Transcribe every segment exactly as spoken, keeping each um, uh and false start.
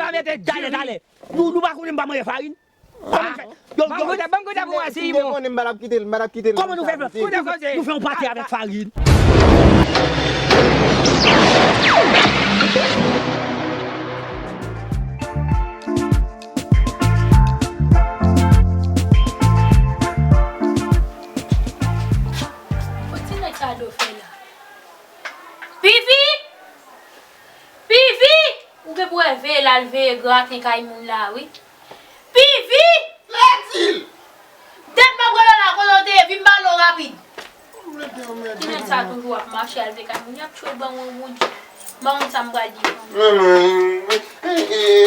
Sa mete talè, talè. Nou, nou pa konnen m pa manje farin. Kòman nou fè? Yo, yo, ban m goute pou mwen si li bon. Kòman nou fè? Nou fè yon pate avèk farin. Kot ti nèg sa do fè la? Pivi! Pivi! Ou gen pou wè veye l al veye graten kay moun la wi. Pivi! Lè di l! Tèt m ap rele w la, kote w te ye? Vin m pale w rapid. Ti nèg sa toujou ap mache al veye kay moun, y ap tchwe ban mwen wout. Ban mwen sa m pral di.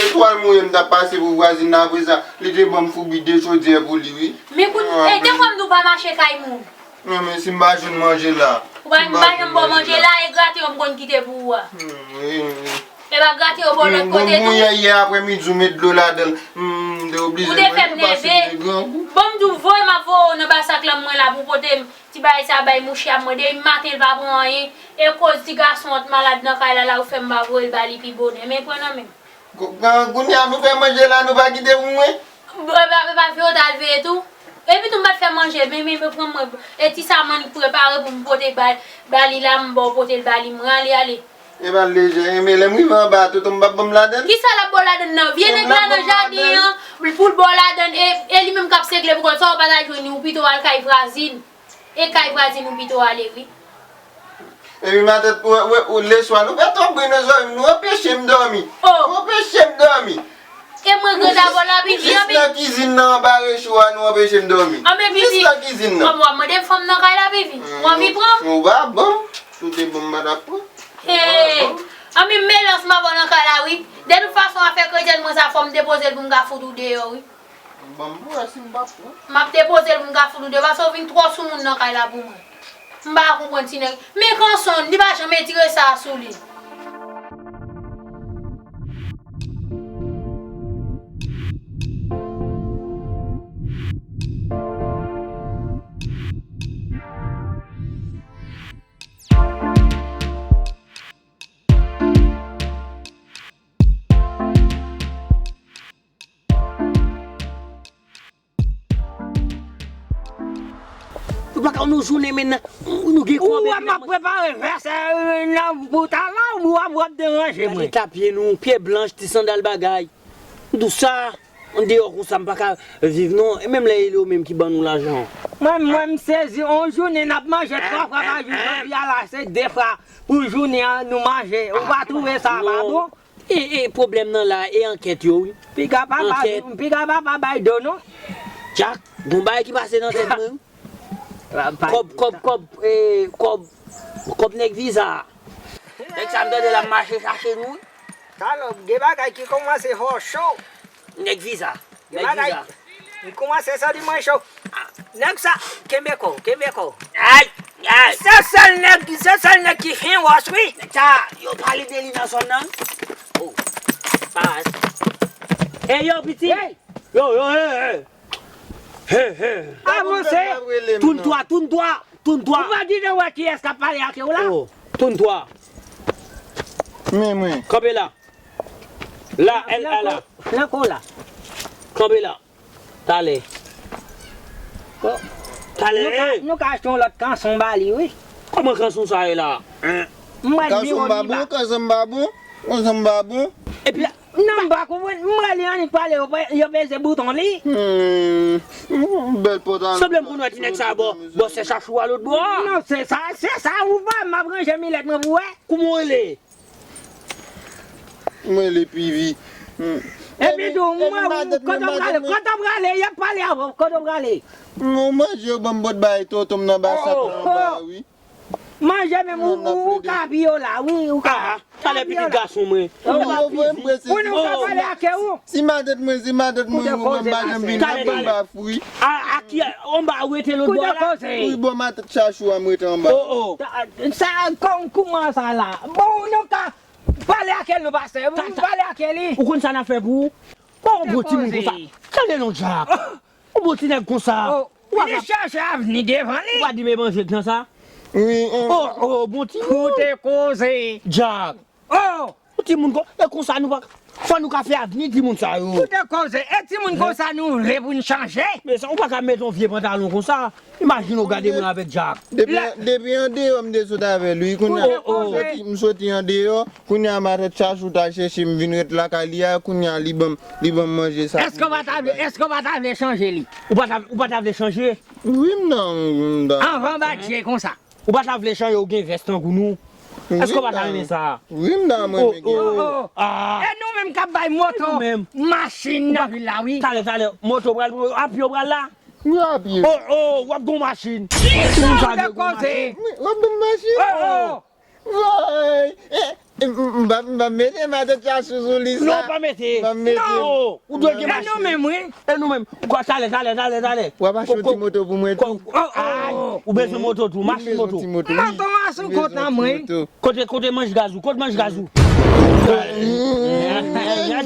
Etwal mouye m t ap pase pou vwazin nan, apre sa, li te ban m foubi de chodyè pou li wi. Men kounye, e, de fwa m di w pa mache kay moun. Non, men si m pa jwenn manje la. Ou pa, m pa janm ba w manje la, e graten yo m konn kite pou ou a. Hmm, wi, wi. E pa graten yo ba w lòt kote tou. Bon, yè, yè aprèmidi, ou met dlo ladan l. Hmm, m te oblije manje, paske m te grangou. Bon, m di w, voye m ap voye w nan basak lan mwen la pou pote m ti bagay sa bay mouche a, m mande l maten, l pa pran anyen. E koz ti gason an t malad nan kay la, la ou fè m pa voye l ba li pi bonè. Men pran nan men m. Ko-, kan-, kounye a nou fè manje la, nou pa kite pou mwen? Bon, e pa, e pa veye w t al veye tou? Epi tou m pa t fè manje, men, men, men pran mwen. E ti samann ki prepare pou m pote ba, ba li la, m ba w pote l ba li, mwen ale, ale. E pa lejè, men lè m rive anba, toto m p ap ban m ladan l. Kisa l ap ba w ladan l nan? Vye nèg la nan jaden an, pou l ba w ladan l, e, e li menm k ap sengle pou kont, sa w pa t al jwenn li, ou pito al kay vwazin. E kay vwazin ou pito ale wi. Epi matant, ou, ou, ou, leswa, nou fè twòp bri nan zòrèy m, nou anpeche m dòmi. Oh. Nou anpeche m dòmi. E mwen granda bò la, Pivi, anpi. Jis nan kizin nan anba recho a, nou anpeche m dòmi. Anben, Pivi. Jis nan kizin nan. Kòm w ap mande m fanm nan kay la, Pivi. W anvi pran m? Ou pa bon. Si w te bon, m pa t ap pran. Hey. Anpi, m melans m ap nan kay la, wi. De tout fason, afè kretyèn mwen sa, fò m depoze l pou m ka fout ou deyò, wi. Ban m pou wè si m p ap pran. M ap depoze l pou m ka fout ou deyò, paske w vin twò soumoun nan kay la pou mwen. M pa konprann ti nèg. Men kanson, li pa janm etire sa sou li. Nou pa ka nou jounen men nan, nou gen kòb. Ou wè m ap prepare vèsè, euh, nan bout la, ou ap, w ap deranje mwen. Gade ta pye nou, pye blanch, ti sandal bagay. M di w sa, andeyò konsa, m pa ka viv non. E menm lè e li yo menm ki ban nou lajan. Mwen, mwen, m sezi, on jounen n ap manje twa fwa pa jou, jodi a la, se de fwa pou jounen an nou manje. Ou pa twouve sa pa bon? E, e, pwoblèm nan la, e ankèt yo, wi. Piga papa, piga papa bay do, non? Djak, gon bagay ki pase nan tèt mwen, wi. Kòb, kòb, kòb, e, kòb, kòb nèg viza. Nèg sa m tande l ap mache chache nou, wi. Talò, gen bagay ki kòmanse fò cho. Nèg viza. Nèg viza. M kòmanse santi mwen cho. Nèg sa, kenbe kò w, kenbe kò w. Ay, ay. Se sèl nèg, se sèl nèg ki fen wòch, wi. Nèg sa, yo pale de li nan zòn nan. Oh, pas. Ey, yo, piti. Hey. Yo, yo, hey, hey. Hey, hey. Avanse. Toun twa, toun twa, toun twa. Ou pa di nou wè kiyès k ap pale ak ou la? Oh, toun twa. Men mwen. Kanpe la. La, èl, a la. Nan kò la. Kanpe la. Talè. Talè. Nou ka, nou ka achte yon lòt kanson ba li, wi. Kòman kanson sa ye la? Kanson m pa bon, kanson m pa bon, kanson m pa bon. Epi, non, m pa konprann. M wè li annik pale, yo pe-, yo peze bouton li. Hmm. Bèl pantalon. Sanble m konn wè ti nèg sa bò, bò sèch a chou a lòt bò a. Non, se sa, se sa, ou pa, m ap ranje milèt mwen pou wè. Kouman w rele? Mwen le Pivi. Epi tou, mwen, kote w prale, kote w prale, y ap pale avè w, kote w prale? Mwen manje yo ban m bòt bay tonton m nan basak la anba, wi. Manje menm ou, ou ka pi yo la, wi, ou ka. Talè pitit gason mwen. Pou nou ka pale ak ou. Si matant mwen, si matant mwen, ou menm pa janm vin, ap vin ba fwi. A, a ki, anba ou rete lòt bò la? Wi, bò matant chachou a m rete anba. Oh, oh. Sa, sa, kòm, kouman sa la? Bon, nou ka pale ak li, nou pase. Pale ak li. Ou konn sa n ap fè pou ou? Bon, bon timoun konsa. Tande non, Djak. Ou bon ti nèg konsa. Li chache avni devan li. Ou pa di men manje nan sa? Wi. Oh, oh, bon timoun. Koute koze. Djak. Oh. Bon timoun kon, e konsa nou pa. Fò nou ka fè avni timoun sa yo. Koute koze, e timoun konsa nou vle pou n chanje? Men sa, ou pa ka mete yon vye pantalon konsa. Imajine w gade mwen avèk Jack. Depi, depi andeyò m te sot avè l, wi, kounye a, m soti, m soti andeyò, kounye a matant Chachou t al chèche m vin ret lakay li a, kounye a li ban m, li ban m manje sa. Èske w pa ta vle, èske w pa ta vle chanje li? Ou pa ta, ou pa ta vle chanje? Wi, m nan, m nan. Anvan w bat je konsa. Ou pa ta vle chanje, ou gen vès tankou nou? Èske w pa ta renmen sa? Wi, m nan, mwen renmen gen. Oh, oh, oh. E nou menm k ap bay moto, machin nan vil la, wi. Talè, talè, moto pral, a pye w pral la? Wi, a pye. Oh, oh, w ap gon machin. Timoun sa vle gon machin. Wi, w ap gon machin. Oh, oh. Woy! E, e, m, m, m pa, m pa mete matant Chachou sou lis la. Non, pa mete. M pa mete. Non. Ou dwe gen machin. E nou menm, wi. E nou menm. Kwa, talè, talè, talè, talè. W ap achte yon ti moto pou mwen tou. Ay, ou bezwen moto tou, machin moto. Moto a sou kont la, mwen. Kote, kote manch gaz ou? Kote manch gaz ou? Talè,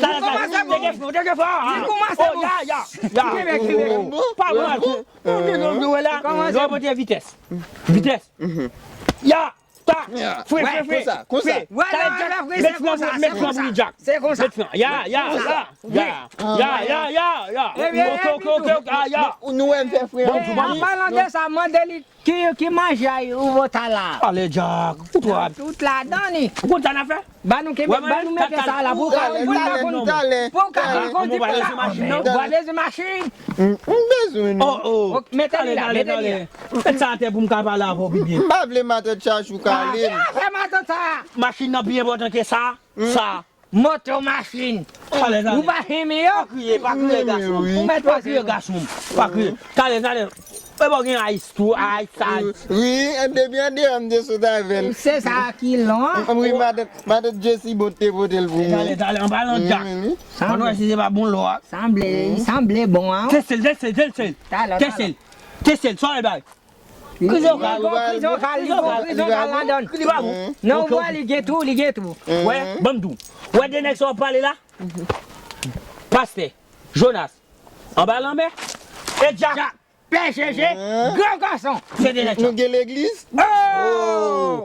talè. Teke fò, teke fò. Oh, ya, ya, ya. Kenbe, kenbe. Pa pran. Non, non, non, wè la. Lè w pote vitès. Vitès. Ya. Ta. Fre, fre, fre. Konsa, konsa. Wè la, wè la, fre, se konsa, se konsa. Se konsa. Ya, ya, ya. Ya, ya, ya, ya, ya. Ok, ok, ok, ok, ah, ya. Nou wè m fè fre. An palan de sa, mande li ki, ki manje a ou bota la. Ale, Jack. Ou twò. Tout ladan li. Ou konn sa n a fè? Ba nou kenbe, ba nou mete sa la pou ka, pou ka konn, pou ka konn kondui la. Ou pa bezwen machin, non? Ou pa bezwen machin. M bezwen, non. Oh, oh. Mete li la, mete li la. Met sa atè pou m ka pale avè w pi byen. M pa vle matant Chachou kale m. Ki afè matant sa? Machin nan pi enpòtan ke sa. Sa. Moto, machin. Ou pa renmen yo? Pa kriye, pa kriye, gason. Ou mèt pa kriye, gason. Pa kriye. Talè, talè. E bon, gen ice tou, ice, ice. Wi, depi andeyò m te sot avè l. Se sa ki lon. Wi, matant, matant Jessie bon te pote l pou mwen. Talè, talè, an palan Jack. Ann wè si se pa bon lò a. Sanble, sanble bon an. Teste l, teste l, teste l. Teste l. Teste l, sa w bay. Krizokal, krizokal, krizokal ladan. Li pa bon. Non, wè, li gen tou, li gen tou. Wè, ban m di w. Wè de nèg sa w ap pale la? Pastè, Jonas, anba lanmè, e Jack, Pè Jeje, gran gason. Se de nèg sa. Nou gen legliz? Oh!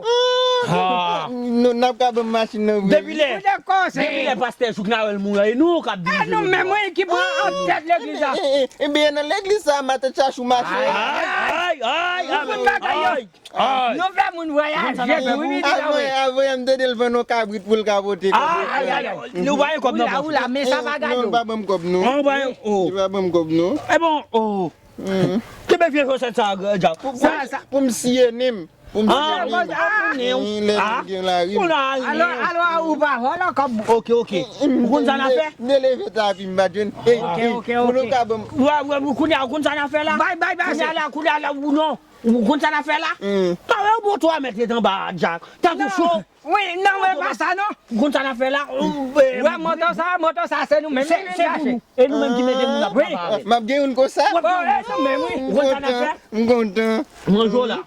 N ap ka ban m machin nan vre. Depi lè, depi lè pastè Jouk Nawèl mouri, e nou k ap dirije legliz la. E nou menm, wi, ki pran an tèt legliz la. Ebyen, nan legliz sa, matant Chachou mache. Ay, ay, ay, ay. Nou fè moun vwayaje tou, wi, Midi Tawe. Avanyè m tande l vann yon kabrit pou l ka pote kòb. Ay, ay, ay. Nou pa gen kòb nan pòch. Ou la, men sa pa gade w. Non, pa ban m kòb, non. Li pa ban m kòb, non. E bon, oh. Kenbe vye chosèt sa, Jack. Pou m siye nen m. Pou m siye nen m. Lè m gen lari. Alò, alò, ou pa vòlò kòb. Ok, ok. Ou konn sa n a fè? M te leve tapi m pa t jwenn. Ok, ok, ok. Pou nou ka ban m. Wè, wè, kounye a, ou konn sa n a fè la? Bay, bay, bay. Kounye a la, kounye a la, ou non. Ou konn sa n a fè la? Talè ou bon twa mèt ret anba a, Jack. Tankou cho. Wi, non, men pa sa, non. Ou konn sa n a fè la? Ou wè moto sa, moto sa, se nou menm ki vin chache. E nou menm ki mete moun ap papa avè. M ap gen youn konsa. W ap gen youn konsa. Ou konn sa n a fè? M kontan. Manje w la.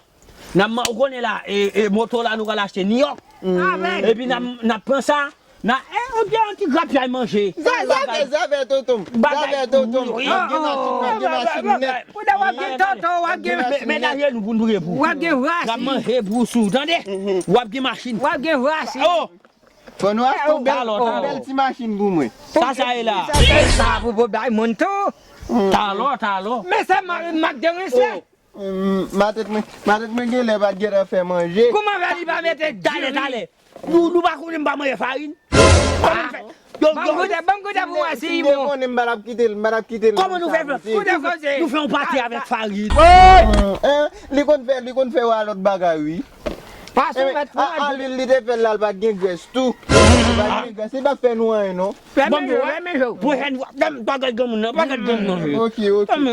N ap man-, ou konnen la, e, e, moto la nou pral achte New York. Epi n ap, n ap pran sa. Nan, e, yon ti, yon ti grapyay manje. Zafè, zafè tonton m. Zafè tonton m. W ap gen machin, w ap gen machin nèt. Ou wè w ap gen tonton, w ap gen. Mete je nou pou n priye pou. W ap gen rasin. N ap manje pou sou, tande? W ap gen machin. W ap gen rasin. Oh! Fò nou achte yon bèl, yon bèl ti machin pou mwen. Sa, sa ye la. Sa pou, pou bay moun tou. Talò, talò. Men se ma-, mak de wisè. Matant mwen, matant mwen genlè pa t gentan fè manje. Kouman fè li pa mete diri? Talè, talè. Nou, nou pa konnen m pa manje farin. Kòman m fè? Yo, yo. Ban m goute, ban m goute pou wè si li bon. Si m te konnen m pa t ap kite l, m pa t ap kite l. Kòman nou fè, nou fè, nou fè yon pate avèk farin? Li konn fè, li konn fè yon lòt bagay, wi. Pa sou mèt pou a lwil li te fè l la, l pa t gen grès tou. Li pa t gen grès, li pa fè nou anyen, non. Fèmen je w, fèmen je w. Pwochèn fwa, pa gad granmoun nan, pa gad granmoun nan. Ok, ok. Ban m di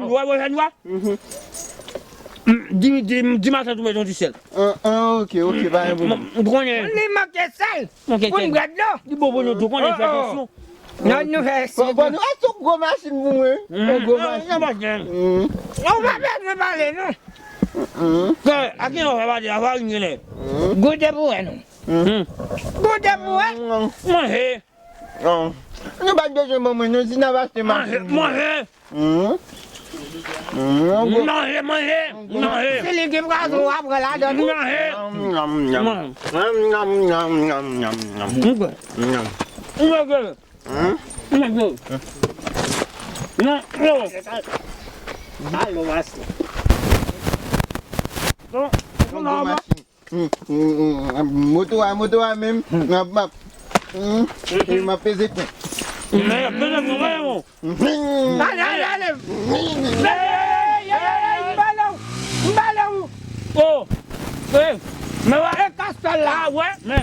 w, pwochèn fwa. Di, di, di matant ou met yon ti sèl. An, an, ok, ok, pa gen pwoblèm. M konnen. Li manke sèl. Manke sèl. Pou n bwè dlo. Li bon pou nou tou, konnen fè tansyon. Non, nou fè si. Bon, nou achte yon gwo machin pou mwen. Yon gwo machin. Ou pa bezwen pale, non. Fè, a ki yon fè pale, a farin genlè. Goute pou wè, non. Goute pou wè. Manje. Nou pa t bezwen ban mwen, non, si n ap achte machin. Manje. Manje, manje, manje. Si li gen pwazon, w a pran ladan tou. Manje. Manje. Ou mèt gèl. Hein? Ou mèt gèl. Non, non. Alo, Masi. Bon, bon, non, non. Hmm, hmm, hmm, moto a, moto a menm, m ap, m ap, hmm, e m ap peze pwen. Men, peze pwen, men bon. Hmm. Ale, ale, ale. Ey, ey, ey, ey, m bale w, m bale w. Oh, ey, men wè. E kastòl la. Ah, wè, men.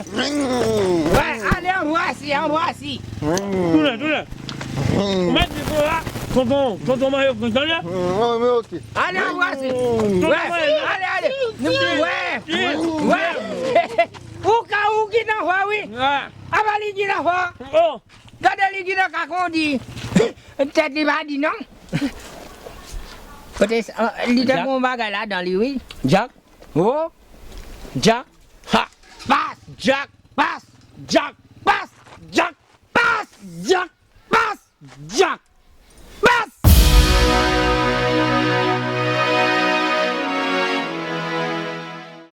Wè, ale, anbrase, anbrase. Tounen, tounen. Ou mèt di konsa, tonton, tonton manje fri, tande? Oh, men ok. Ale, anbrase. Tonton manje. Ale, ale. Wè, wè. Ou ka, ou ki nan fò, wi. Apa li ki nan fò? Oh. Gade li ki nan ka kondi. Tèt li pa di non. Kote, li te gon bagay ladan li, wi. Jack. Oh. Jack. Ha. Pas. Jack. Pas. Jack. Pas. Jack. Pas. Jack. Pas. Jack. Pas.